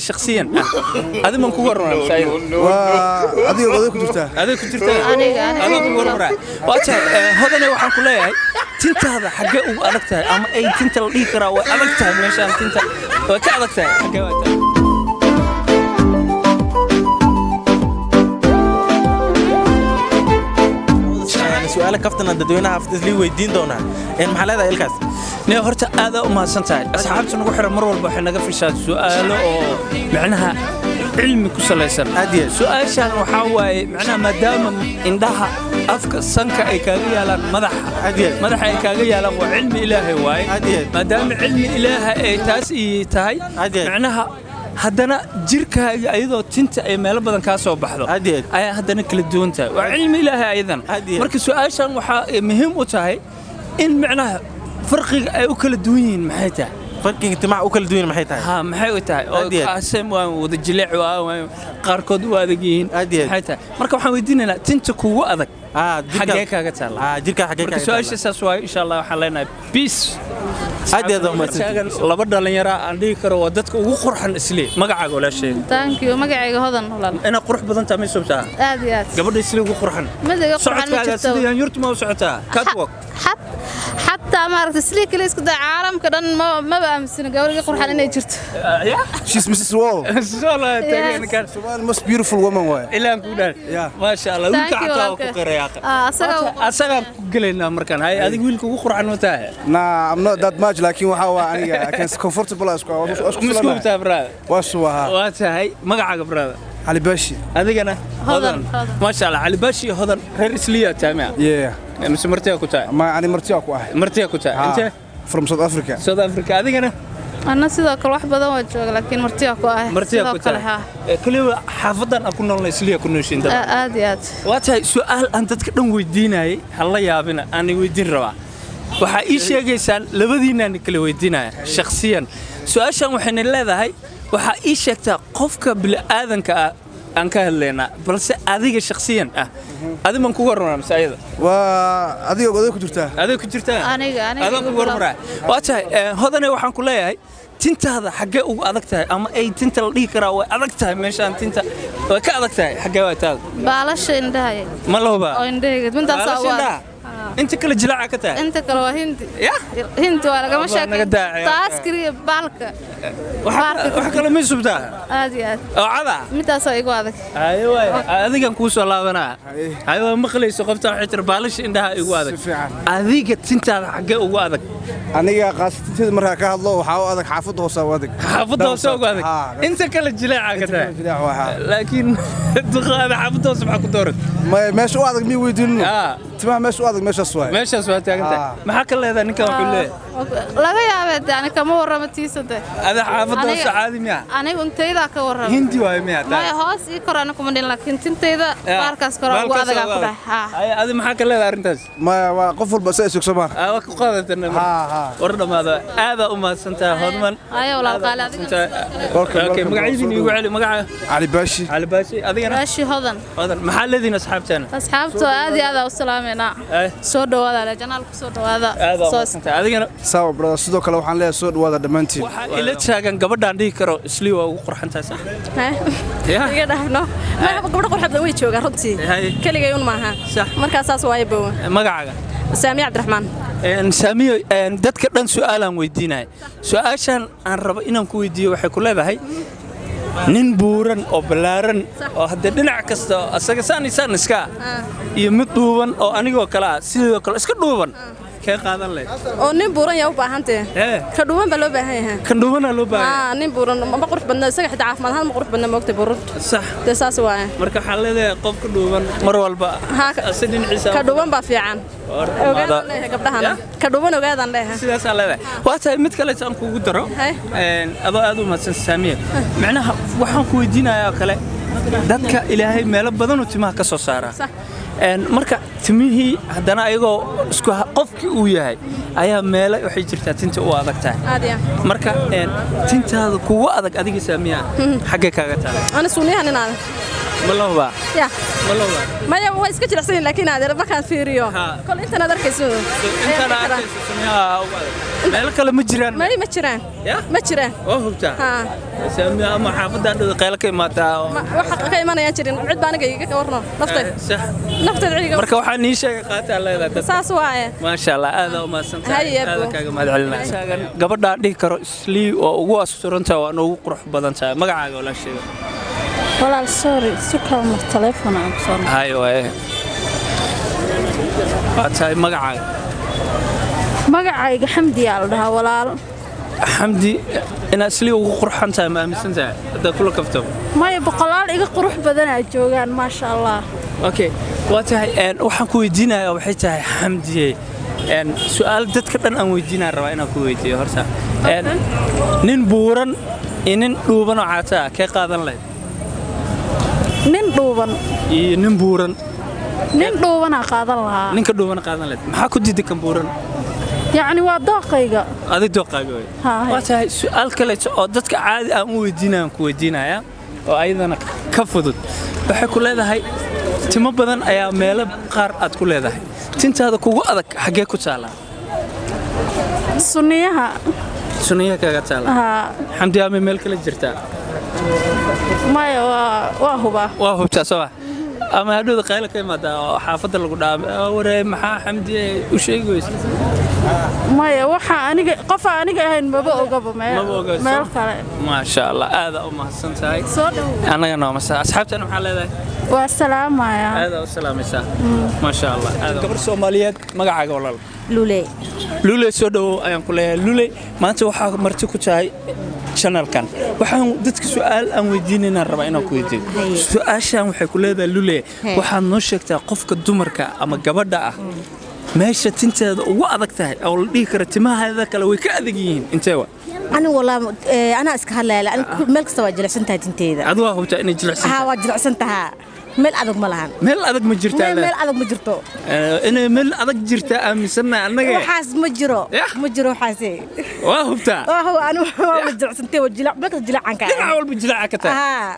Shakhsiyan adi man kugu warmaraa mise ayada? Waa adiga, oday ku jirtaa. Aday ku jirtaa. Aniga. Adoo kugu warmaraa waa tahay. Hodane, waxaan ku leeyahay tintaada xaggee ugu adag tahay, ama ay tinta la dhihi karaa way adag tahay, meeshaan tinta way ka adag tahay, xaggee waa tahay? Su'aalo kaftana dadweynaha islii weydiin doonaa. Maxaa leedahay ilkaas? Ne horta aadaa u mahadsan tahay. Asxaabta nagu xiran mar walba waxay naga fishaa su'aalo oo macnaha cilmi ku salaysan. Aad iyo aad. Su'aashan waxaa waaye, macnaha maadaama indhaha, afka, sanka ay kaaga yaalaan madaxa, Aad iyo aad. madaxa ay kaaga yaalaan, waa cilmi Ilaahay waaye. Aad iyo aad. Maadaama cilmi Ilaahay ay taas ii tahay, Aad iyo aad. macnaha haddana jirkaaga ayadoo tinta ay meelo badan kaa soo baxdo Aad iyo aad. ayaa haddana kala duwan tahay, waa cilmi Ilaahay ayadan. Aad iyo aad. Marka su'aashan waxaa ay muhiim u tahay in macnaha farqiga ay u kala duwan yihiin maxay tahay? Farqiga timaha u kala duwan maxay tahay? Ha, maxay u tahay? Aad iyo aad. Asem waa wada jileec, waa qaarkood u adag yihiin. Aad iyo aad. Maxay tahay? Marka waxaan weydiinaynaa tinta kugu adag xaggee kaaga taalla? Jirka xaggee Marka kaaga su-aasha taalla? saas waaye. Insha Allah waxaan leenahay peace. Aad iyo aad waa mahadsantihiin. Taagan laba dhalinyaro aan dhihi karo waa dadka ugu qurxan Isli. Magacaaga, walaashay? Thank you. Magacayga Hodan, walaal. Inaad qurux badan tahay may subtaa? Aad iyo aad. Gabadha Isli ugu qurxan. Mid iga qurxan ma Socodkaaga jirto. sidii yaanyurtu ma u socotaa, catwalk. Xataa maaragtay Islii kale isku day, caalamka dhan maba aaminsana gabar iga qurxan inay jirto. Ya. She's Mrs. World. Soo la taagan kan. Somali most beautiful woman waay. Ilaan ku dhaar. Yeah. Maasha Allah, Thank wiilka you, xataa waa ku walaalkay. qiraya. Asaga. Asagaan ku gelaynaa markaan. Hay, adiga wiilka ugu qurxan ma tahay? Nah, I'm not that much, laakiin waxaa waa aniga I can comfortable isku Misku filanahay. tahay, brother? Waa subaha. Waa tahay. Magacaaga, brother? Cali Bashi. Adigana? Hodan, Hodan. Maasha Allah, Cali Baashi iyo Hodan reer Isliya tahay miya? Yeah. Mise martiya ku tahay? Ma ani martiyaa ku ahay. Martiya ku tahay. Ha. Intee? From South Africa. South Africa. Adigana? Anna sidoo kale wax badan waa jooga, laakiin martiyaa ku ahay. Martiya Sidoo ku kale, tahay. Ha. Kaliya xaafadan aan ku noolnay Isliya ku nooshiin dad. Aad iyo aad. Waa tahay. Su'aal aan dadka dhan weydiinayay, ha la yaabina, aan weydiin rabaa. Waxaa ii sheegaysaan labadiinaan kala weydiinaya shakhsiyan. Su'aashan waxayna leedahay, waxaa ii sheegtaa qofka bini'aadanka ah aan ka hadlaynaa, balse adiga shakhsiyan ah, adi man kugu warmaraa mise ayada? Waa adiga, oday ku jirtaa. Aday ku jirtaa. Aniga. Adoo kugu warmaraa waa tahay. Hodane, waxaan ku leeyahay tintaada xaggee ugu adag tahay, ama ay tinta la dhihi karaa way adag tahay, meeshaan tinta way ka adag tahay, xaggee waa taada? Baalasha indhaha. Ma la hubaa? Oo indhahayga intaasaa Baalasha ugu indhaha. Adag. Inta kale jilaaca ka tahay. Inta kale waa hindi. Ya. Hindi waa lagama Waa naga sheekeyn. daacay. Taas keliya baalka. Wax kale ma subtaa? Aad iyo aad. Oo cada. Midaasaa igu adag. Haye waay, adigan kuu soo laabanaa. Haye, waa maqlayso qofta waxay tiri baalasha indhaha igu adag. Si fiican. Adiga tintaada xaggee ugu adag? Aniga qaasatinteyda markaa ka hadlo, waxaa u adag xaafadda hoose u adag. Xaafadda hoose ugu adag. Ha. Inta kale jilaaca ka Inta kale tahay. jilaac waa, ha. Laakiin duqaada xaafadda hoose maxaa ku doorat? Meesha u adag mii weydiinino? Timaha meesha u adag meeshaas waay. Meeshaas waa taagan tahay. Maxaa ka leedahay ninkan wuxuu leeyahay? Laga yaabee de, ani kama warramo tiisa de. Ada xaafadda hoose caadi miya? Aniga untaydaa ka warrama. Hindi waayo miya? Maya, hoos ii kor ani kuma dhin, laakiin tintayda baarkaas kore ugu adagaa ku dhahay. Ha. Haye, adi maxaa ka leedahay arrintaas? Maya, waa qof walba sa isogso maa. Waa ku qaadatana. Ha, ha. War dhammaada, aadaa u mahadsantahay, Hodman. Haye walaal qaali, adiga. Welcome, Okay, welcome. magacyadiina iigu celi magaca. Cali Baashi. Cali Baashi, adigana? Baashi, Hodan. Hodan. Maxaa leediin asxaabteena? Asxaabta aad iyo aad aa u salaameynaa. Soo dhawaada, janaalku soo dhawaada. Aadaa u Soo mahadsantahay adigana. Sawa brother, sidoo kale waxaan leeyahay soo dhawaada dhammaantiin. Waxaa ila taagan gabadhaan dhihi karo Islii waa ugu qurxan tahay, sax? Ya. Iga dhaafno, ma gabdho qurux badan way joogaan runtii. Haye. Keligay un maaha. Sax. Markaa saas waaye bowa. Magacaaga? Saamiya Cabdiraxmaan. Saamiyo, dadka dhan su'aalaan weydiinaya. Su'aashan aan rabo inaan ku weydiiyo waxay ku leedahay nin buuran oo ballaaran oo haddee dhinac kasta asaga saan iyo saan iska ah, iyo mid dhuuban oo anigoo kale ah, sidoo kale iska dhuuban, kee qaadan lahayd? Oo nin buuran yaa u baahantee? Ee. Ka dhuuban baa loo baahan yahay. Kan dhuubanaa loo baahan. Aa, nin buuran ma qurux badna, isaga xitaa caafimaad ahaan ma qurux badna, moogta buururta. Sax. Dee saas waaye. Marka waxaa leedahay qofka dhuuban mar walba Haa, ase dhinaciisa ka dhuuban baa fiican. Ogaadaan leeyahay gabdhahana. Ya? Ka dhuuban ogaadaan leeyahay. Sidaasaa leedahay. Waa tahay. Mid kaleeto aan kuugu daro. Hay. Adoo aad u mahadsan, Saamiya, macnaha waxaan ku weydiinayaa oo kale, dadka Ilaahay meelo badanuu timaha ka soo saaraa. Sax. Marka timihii haddana ayagoo isku qofkii uu yahay ayaa meelo waxay jirtaa tinta u adag tahay. Aad iyo. Marka tintaada kugu adag adiga, Saamiya, xaggee kaaga taala? Ani suuniyahan inaada. Ma la hubaa? Ya. Ma la hubaa? Maya, way iska jilicsan yihiin, laakiin adeer markaan fiiriyo Ha. kol intan aad arkayso Intaan arkayso sunniyaha ugu adag, meelo kale ma jiraan? May, ma jiraan. Ya? Ma jiraan. Waa hubtaa? Ha. Saamiya ama xaafadda dhow qaylo ka imaataa Waxa ka imanayaan jirin, cid baa aniga iga warno naftayda. Sax. Naftayda ciiga. Marka waxaan ii sheegay qaataa leedahay dadka. Saas waaye. Maasha Allah, aad u mahadsan tahay. Haye, aad bro. Kaaga mahad celinaya gabadha aan dhihi karo Islii oo ugu asturan tahay, waa ugu qurux badan tahay. Magacaaga, walaasheega? Walaal, sorry, si kale mar telefoon aan ku soo Hay waaye, waa tahay. Magacaaga? Magacayga Xamdi aa la dhahaa, walaal. Xamdi, inaad Islii ugu qurxan tahay ma aaminsan tahay haddaa kula kaftamo? Maya, boqolaal iga qurux badan aa joogaan, maasha Allah. Okay, waa tahay. Waxaan ku weydiinayaa waxay tahay, Xamdiye, su'aal dadka dhan aan weydiinaya rabaa inaan ku weydiiyo horta. Nin buuran iyo nin dhuuban oo caata ah, kee qaadan lahayd? Nin dhuuban. Iyo nin buuran. Nin dhuubanaa qaadan lahaa. Ninka dhuuban qaadan lahayd. Maxaa ku diiday kan buuran? Yacni waa dooqayga. Adig dooqaaga wey. Haa. Waa tahay. Su'aal kaleeto oo dadka caadi aan u weydiinayaan ku weydiinaya oo ayadana ka fudud waxay ku leedahay: timo badan ayaa meelo qaar aad ku leedahay, tintaada kugu adag xaggee ku taalaa? Sunniyaha. Sunniyaha kaga taalaa? Haa. Xamdi, amay meel kale jirtaa? Maya, waa hubaa. Waa hubtaa, soo ma ama hadhowda qaylo ka imaadaa oo xaafadda lagu dhaama waree, maxaa Xamdi u sheegi weysa? Maya, waxa aniga qofa aniga ahayn maba ogaba meel. Maba oga, meel kale. Maasha Allah, aada u mahadsan tahay. Soo dhow. Annagana waa masa. Asxaabtan maxaa leedahay? Waa salaamaya. Aada u salaamaysaa, maasha Allah. Aada gabar Soomaaliyeed. Magacaaga, walaal? Lule. Lule, soo dhawow ayaan ku leeyahay. Lule, maanta waxaa marti ku tahay channelkan. Waxaan dadka su'aal aan weydiinaynaan rabaa inaan ku weydiiyo. Su'aashan waxay ku leedahay, Lule, waxaad noo sheegtaa qofka dumarka ama gabadha ah meesha tinteeda ugu adag tahay oo la dhihi karo timaheeda kale way ka adag yihiin, intee wa? Anigu walaa anaa iska hadlaya, anigu meel kasta waa jilicsan tahay tinteeda. Adu waa hubtaa inay jilicsan haa tahay? Waa jilicsan tahaa, meel adag ma lahan. Meel adag ma jirtaa? Meel adag ma jirto. Inay meel adag jirtaa aaminsannahay annaga. Waxaas ma jiro. Yah. Ma jiro waxaase. Waa hubtaa? Waa huwa, anigu waa jilicsantay, waa jilic, meel kasta jilican ka. Dhinac walba jilaaca ka tahay. Haa.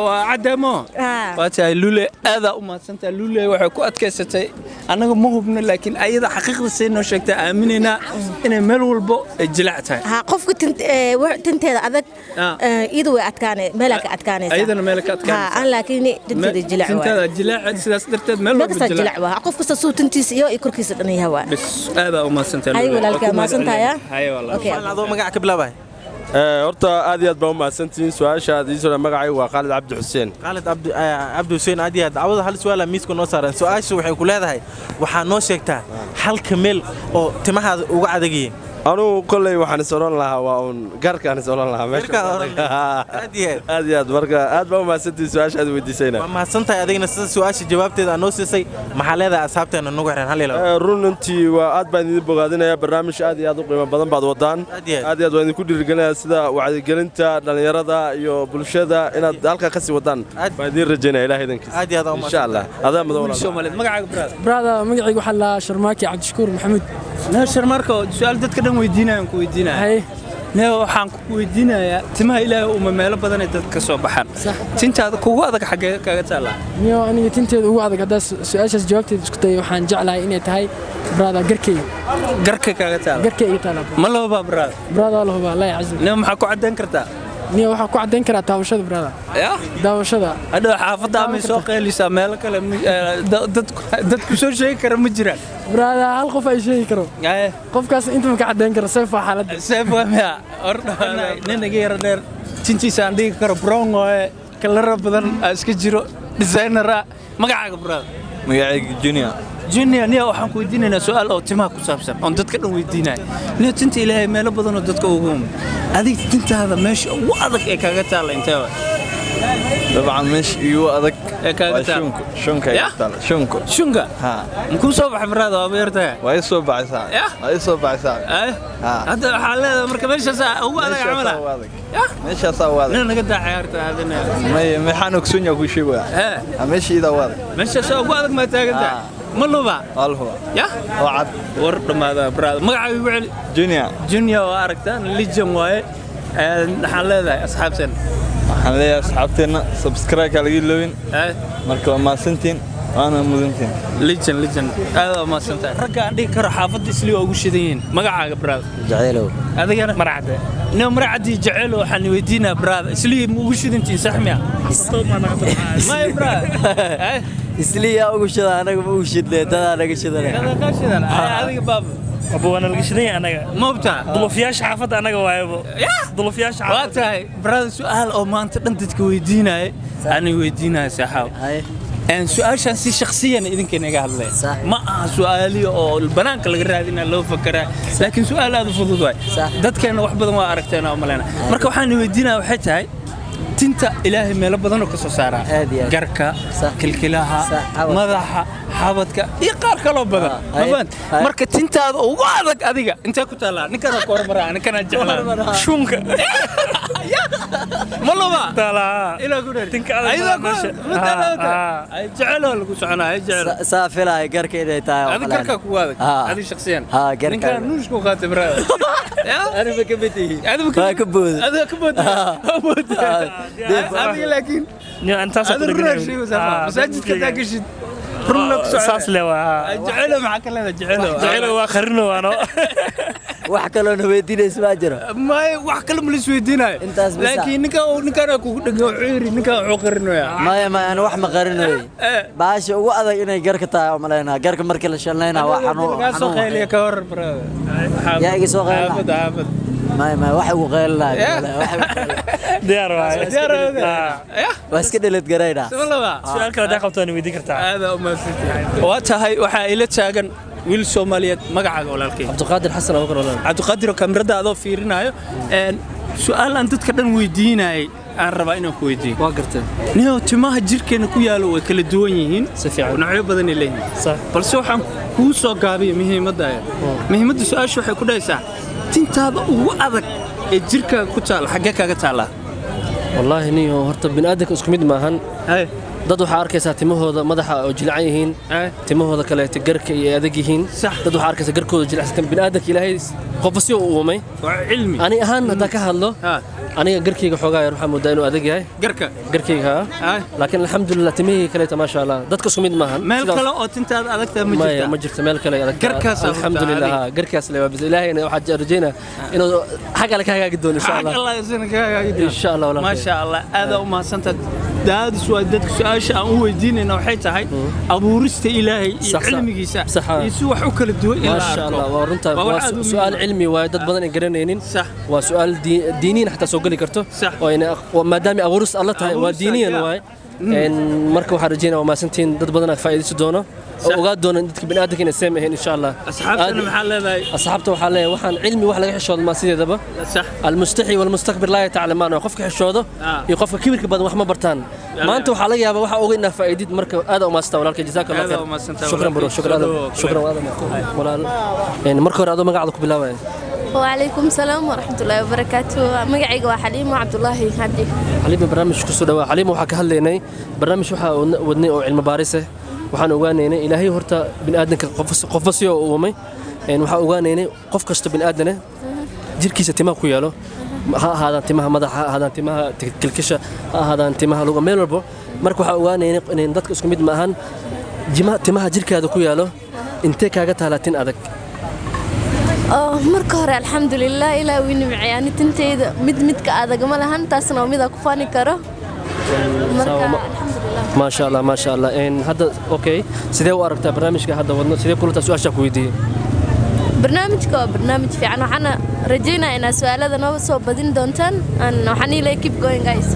Waa caddaamo. Haa. Waa tahay, Lule, aadaa u mahadsantahay. Lule waxay ku adkaysatay annaga ma hubno, laakiin ayada xaqiiqda say noo sheegtay aaminaynaa inay meel walbo ay jilaac tahay. Haa, qofka tinteeda adag iyada way adkaane, meelaa ka adkaanaysa. Ayadana meel ka adkaanaysa. Haa, aan laakiin tinteeda jilic waa. Tinteeda jilaac, sidaas darteed meel meel walba kasta jilaac. Jilic waa, qof kasta suu tintiisa iyo korkiisa dhan yahay waa. Bas, aadaa u mahadsantahay, Hay, Lule. walaalkaa, Waa ku mahadsantahay, mahadcelinaya. Haye, walaal. Okay. Adoo magaca ka bilaabay? Horta aad iyo aad baa u mahadsantihiin su-aasha aad ii soo. Magacaygu waa Khaalid Cabdi Xuseen. Khaalid Cabdi Xuseen, aad iyo aad. Cawada hal su'aala miiska noo saaran. Su'aashu waxay ku leedahay: waxaa noo sheegtaa halka meel oo timahaada uga adag yihiin. Anugu kolley waxaan is odhan lahaa waa uun garkaan is odhan lahaa meesha. Garkaad odhan lahayd. Aad iyo aad. Aad iyo aad. Marka aad baa u mahadsantihiin su-aasha aad weydiisayna. Waa mahadsantahay adigna sida su-aasha jawaabteeda aad noo siisay. Maxaa leedahay asxaabteena nagu xiran hal iyo laba? Runantii waa aad baan idin bogaadinayaa. Barnaamij aad iyo aad u qiimo badan baad wadaan. Aad iyo aad. Aad iyo aad waan idinku dhiirigelinayaa sida wacyigelinta dhallinyarada iyo bulshada inaad halkaa ka sii wadaan. Baan idiin rajaynaya Ilaah idankiisa. Aad iyo aad insha Allah adaa mudan, walaal. Soomaaliyeed. Magacaaga, brother? Brother, magacaygu waxaa la Sharmaaki Cabdishakuur Maxamuud. Nee Sharmarko, su'aal dadka dhan weydiinayaan ku weydiinaya. Haye. Nee, waxaan ku weydiinayaa timaha Ilaahay uma meelo badan ay dadka ka soo baxaan. Tintaada kugu adag xaggee kaga taallaa? Niyo, aniga tinteeda ugu adag haddaa su-aashaas jawaabteeda isku dayo, waxaan jeclahay inay tahay, brother, garkayga. Garka kaga taala? Garkayga taala. Ma la hubaa, brother? Brother, waa la hubaa, Allah yacazim. Nee, maxaa ku caddayn kartaa? Niyo, waxaan ku caddayn karaa taabashada, brother. Ya. Daawashada. Hadhow xaafadda amay soo qeylisaa, meelo kale dadku soo sheegi kara ma jiraan? Brother, hal qof ay sheegi karo. Haye. Qofkaas inta ma ka caddayn karo, seef waa xaaladda. Seef waa miya? Nin iga yara dheer, tintiisa aan dhigi karo brown waaye, kalara badan aa iska jiro, designer ah. Magacaaga, brother? Magacayga Junior. Junior, niya waxaan ku weydiinaynaa su'aal oo timaha ku saabsan oon dadka dhan weydiinaya. Niya, tinta Ilaahay meelo badan oo dadka ugu umay, adig tintaada meesha ugu adag ee kaaga taalla intee waay? Dabcan meesha igu adag ee kaaga waa taal. shunku, shunka Ya? iga taal, shunku. Shunka? Ha. Makuu soo baxay, brother? Waa yartahay. Waa ii soo baxaysaa. Ya? Waa ii soo baxaysaa. Ay. Ha. Hadda waxaa leedahay marka meeshaas ugu adag Meeshaasaa camala. ugu adag. Ya? Meeshaasaa ugu adag. Nin naga daa ciyaarta adina. May, maxaan ogsoon yahay kuu sheegaya. Hee. Ha, meesha iidaa ugu adag. Meeshaas ugu adag ma taagan tahay? Ma luba? Waa la hubaa. Ya? Oo cad. War dhammaada, brother. Magacaaga igu celi. Junior. Junior, waa aragtaan, legend waaye. Waxaan leedahay asxaabteen. Waxaan Waxaan leeyahay asxaabteenna subscribe-ka laga iloobin. Marka waa mahadsantiin, waana mudantiin. Legend, legend, aad waa mahadsantahay. Ragga aan dhihi karo xaafadda Islii waa ugu shidan yihiin. Magacaaga, brother? Jaceylow. Adigana? Marcade. No, Marcadi, Jaceylow, waxaan weydiinaa, brother, Islii ma ugu shidantihiin, sax miya? Maya, brother. Isliyaa ugu shida, anaga ma ugu shidne, dadaa naga shidane. Dadaa kaa shidan. Adiga, baaba? Abo, waana laga shidan yahay anaga. Ma hubtaa? Dulufyaasha xaafadda anaga waayabo. Dulufyaasha. Waa tahay, brother. Su'aal oo maanta dhan dadka weydiinaya ani weydiinaya, saaxaab. Su-aashaan si shakhsiyan idinka inaga hadlaya ma aha su'aaliyo oo banaanka laga raadina loo fakaraa, laakiin su'aal aad u fudud waay. Dadkeena wax badan waa aragteen oo maleyna. Marka waxaan weydiinaya waxay tahay, tinta Ilaahay meelo badanoo ka soo saaraa: garka, kilkilaha, madaxa, xabadka iyo qaar kaloo badan. Ma fahant? Marka tintaada ugu adag adiga intee ku taallaa? Ninkanaa ku hormaraa, ninkanaa jeclaa. Shuunka. Ma luba ilaa ku dheer jeceloo lagu soconaa jecel. Saa filaya garka inay tahay. Adi garka kugu adag, adi shakhsiyan? Haa, garka. Ninkaan nuushku qaatay, brother. Aniba ka mid ihi. Waa ka booday. Adiga ka booday, adiga. Laakiin adiga run sheegaysaa, masaajidka hadaa geshid run la ku socda. Saas le waa. Jecelo, maxaa ka leedahay, jecelo? Jecelo waa qarino waano. Wax kaloo na weydiinaysa maa jiro? May, wax kale ma la isweydiinayo. Intaas bisa. Laakiin ninkan ninkaan kugu dhegan wuxuu yidhi ninkaan wuxuu qarinoyaa. Maya, maya, ana wax ma qarinoy. Baasha ugu adag inay garka tahay oo malaynaa. Garka markii la shanlaynaa waa xanuun. Lagaa soo qayliya ka hor, brother? Yaa iga soo qaylina? Xaafad, xaafad. Maya, maya, wax ugu qaylinaayo. Diyaar waay. Diyaar waay. Waa iska dhelad garaynaa. Su'aal kale hadaa qabto waan weydiin kartaa. Aad u mahadsantahay. Waa tahay, waxaa ila taagan wiil Soomaaliyeed. Magacaaga, walaalkay? Cabdiqaadir Xasan Abubakar, walaal. Cabdiqaadir oo kamirada adoo fiirinayo, su'aal aan dadka dhan weydiinayay aan rabaa inaan ku weydiiyo. Waa gartay. Niyow, timaha jirkeena ku yaalo way kala duwan yihiin, si fiican, noocyo badan ay leeyihiin, balse waxaan kuu soo gaabiya muhiimadda. Muhiimadda su'aasha waxay ku dhahaysaa, tintaada ugu adag ee jirkaaga ku taala xaggee kaaga taallaa? Wallaahi niyo, horta bini'aadanka isku mid maahan. Dad waxaa arkaysaa timahooda madaxa oo jilcan yihiin, timahooda kaleete garka iyo adag yihiin. Dad waxaa arkaysaa garkooda jilicsan. Bini'aadanka Ilaahay qofba si uu uumay. Cilmi. Ani ahaan haddaa ka hadlo, aniga garkayga xoogaa yar waxaa moodaa inuu adag yahay. Garka? Garkayga, haa, laakiin alxamdulilah timihii kaleeta maasha Allah. Dadka isku mid maahan. Meel kale oo tintaada adagtaa ma maya jirtaa? Ma jirto meel kale adag. Garkaas aad alxamdulilah, haa, garkaas le waa bis. Ilaahayna waxaa rajaynaa inuu xag alle ka hagaagi doono insha Allah. Xag Allah isna ka hagaagi doono. Insha Allah, walaalkay. Maasha Allah, aad u mahadsantahay. Daadis waa dadka su-aasha aan u weydiinayna waxay tahay abuurista Ilaahay iyo cilmigiisa iyo si wax u kala duwan in la maasha arko. Allah, waa runta. Waa waa wax aad u su'aal muhiim ah. Cilmi waaye, dad badan ay garanaynin. Waa su'aal diiniyan xataa soo geli karto oo maadaama abuuris alla tahay waa Abuurista, diiniyan yeah. waaye. Marka waxaan rajeynaya waa mahadsantihiin, dad badan aa faa'iidaysan doono oo ogaa doona dadka bini'aadanka inay same ahayn insha Allah. Asxaabtana maxaa leedahay? Asxaabta waxaa leeyahay, waxaan cilmi wax laga xishoodo maa sideedaba. Almustaxi walmustakbir laa yataclamaan. Waa qofka xishoodo iyo qofka kibirka badan wax ma bartaan. Maanta waxaa laga yaabaa waxa oga inaa faa'iidid. Marka aad u mahadsantahay walaalkay, jazaaka Allah Aad khayr. u mahadsantahay Shukran bro. walaalkay. Shukran. Soo dhawow. Shukran walaal. Marka hore adoo magacada ku bilaabaya. وعليكم السلام ورحمة الله وبركاته. مقعيق وحليم وعبد الله عبدي. Xaliima, barnaamij kusoo dhawaa. Xaliima, waxaa ka hadlaynay barnaamij waxaa wadnay oo cilmi baaris ah. Waxaan ogaanaynay Ilaahay horta bini'aadanka qofba si oo uumay. Waxaan ogaanaynay qof kasta bini'aadan ah jirkiisa timaha ku yaalo, ha ahaadaan timaha madaxa, ha ahaadaan timaha kilkisha, ha ahaadaan timaha luga, meel walbo. Marka waxaan ogaanaynay inay dadka isku mid ma ahan. Timaha jirkaada ku yaalo intee kaaga taalaa tin adag? Oo marka hore alxamdulilah, ilaa wii nimcay. Ani tintayda mid midka adag ma lahan, taasna waa mid aan ku faani karo. Marka alxamdulilah. Maasha Allah, maasha Allah. Hadda okay, sidee u aragtaa barnaamijka hadda wadno? Sidee kula taa su-aashaa ku weydiiyey? Barnaamijka waa barnaamij fiican, waxaana rajaynayaa inaad su'aalada noo soo badin doontaan. Waxaan ilaa keep going, guys.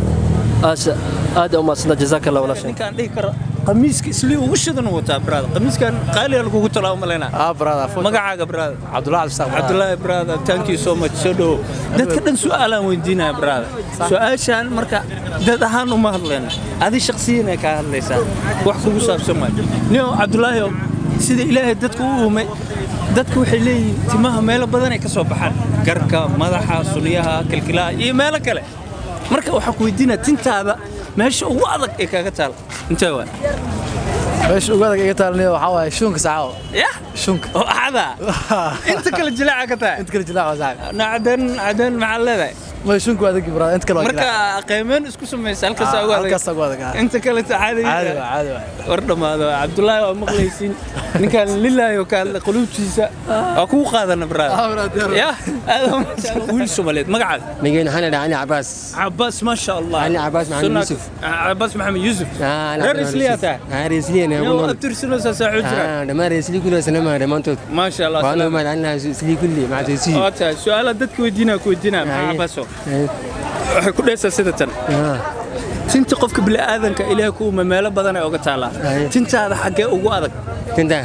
Aasha, aad u mahadsantaa, jazaaka Allah walaashay. Ninkaan dhihi karo qamiiska Islii ugu shidan wataa, brother. Qamiiskan qaaliga lagugu talaa u malaynaa. Brother. Magacaaga, brother? Cabdullahi Cabdisaaq. Cabdullaahi, brother, thank you so much. Soo dhowo. Dadka dhan su'aalaan weydiinaya, brother. Su'aashaan marka dad ahaan uma hadlayno, adi shakhsiyan ay kaa hadlaysaa, wax kugu saabsan waay. Nio Cabdullaahi, sida Ilaahay dadka u uumay, dadku waxay leeyihiin timaha meelo badan ay ka soo baxaan: garka, madaxa, sulyaha, kilkilaha iyo meelo kale. Marka waxaan ku weydiinaya, tintaada meesha ugu adag ee kaaga taal intee waay? Meesha ugu adag iga taalniyo waxaa waaye shuunka saxaawo. Ya. Shuunka. Oo axada inta kale jilaaca ka tahay. Inta kale jilaaca waa saaxib. Na cadan, cadan maxaa leedahay? Ma shunku adag brother, inta kale waa Marka qiimeyn isku samaysa, halkaas ugu adag. Halkaas ugu adag. Inta kale caadi. Caadi waa, caadi waa. War dhamaado Cabdullaahi, waa maqlaysiin ninkan lilaayo ka hadla quluubtiisa waa kugu qaadana, brother. Ya aad wiil Soomaaliyeed, magacaaga? Magacayga waxaa la dhahaa Ali Cabaas. Cabaas, ma sha Allah. Ali Cabaas Maxamed Yuusuf. Cabaas Maxamed Yuusuf. Reer Isliya tahay? Ah, reer Isliya. Yow abtirsanaysaa saaxiib jira. Dhammaan reer Isliya kulli salaamaha dhammaantood. Ma sha Allah. Waan u mahadcelinahay Isliya kulli macasuusiyi. Waa tahay su'aalaha dadka weydiinaa ku weydiinaa. Maxaa Cabaaso, waxay ku dhaysaa sida tan: tinta qofka bini'aadanka Ilaahay ku uma meelo badan ay uga taalaa, tintaada xaggee ugu adag? Tinta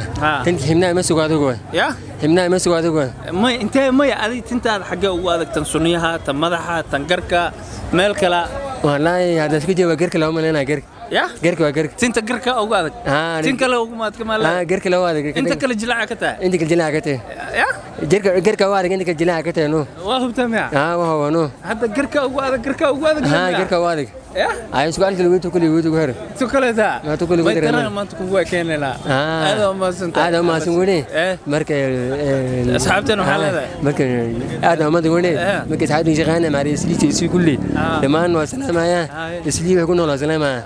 xibnaha ma sugo adigu. Ya. Xibnaha ma sugo adigu. Maya, intee? Maya, adig tintaada xaggee ugu adag? Tan sunniyaha, tan madaxa, tan garka, meel kala? Wallaahi hadda isku jeeba garka lama malaynaa garka. Ya. Garka waa garka. Tinta garka ugu adag? Tin kale ugu maadka ma? Garka lagu adag. Inta kale jilaaca ka tahay? Inta kale jilaaca ka tahay. Ya. Garka, garka waa adag, inta kale jilaaca ka tahay no. Waa hubtaa miya? Waa huba no. Hadda garka ugu adag, garka ugu adag. Garka ugu adag. Ya. Ay isku alka lagu tukuli lagu tuku her. Tukaleeta. Ma tukuli lagu daraa. Maanta kugu keenayna. Aad u mahadsantahay. Aad u mahadsan wani. Marka asxaabteena waxaa leedahay? Marka aad u mahadsan wani. Marka asxaabteen shaqaana maari Isliiti isii kulli. Dhammaan waa salaamaya. Islii way ku noolaa salaamaya.